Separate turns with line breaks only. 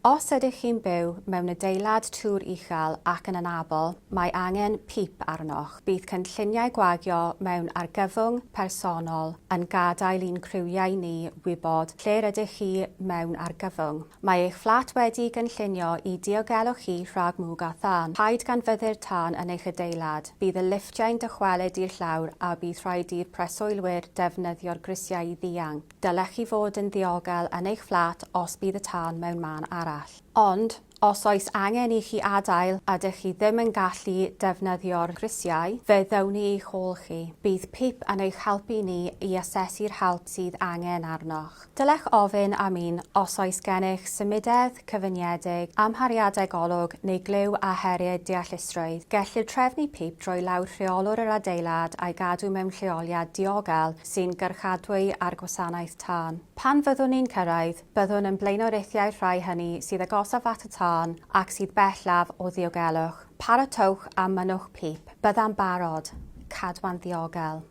Os ydych chi'n byw mewn adeilad tŵr uchel ac yn anabl, mae angen pip arnoch. Bydd cynlluniau gwagio mewn argyfwng personol yn gadael i'n criwiau ni wybod lle rydych chi mewn argyfwng. Mae eich fflat wedi'i gynllunio i diogelwch chi rhag mwg a thân. Paid ganfyddu'r tân yn eich adeilad. Bydd y lifftiau'n dychwelyd i'r llawr a bydd rhaid i'r preswylwyr defnyddio'r grisiau i ddianc. Dylech chi fod yn ddiogel yn eich fflat os bydd y tân mewn man arall. Ond, os oes angen i chi adael a dych chi ddim yn gallu defnyddio'r grisiau, fe ddown ni i'ch hôl chi. Bydd pip yn eich helpu ni i asesu'r help sydd angen arnoch. Dylech ofyn am un os oes gennych symudedd cyfyngedig, amhariadau golwg neu glyw a heriau deallusrwydd. Gellir trefnu pip drwy lawr rheolwr yr adeilad a'i gadw mewn lleoliad diogel sy'n gyrchadwy â'r gwasanaeth tân. Pan fyddwn ni'n cyrraedd, byddwn yn blaenoriaethu'r rhai hynny sydd agosaf at y tân ac sydd bellaf o ddiogelwch. Paratowch a mynnwch pip. Bydda'n barod. Cadwa'n ddiogel.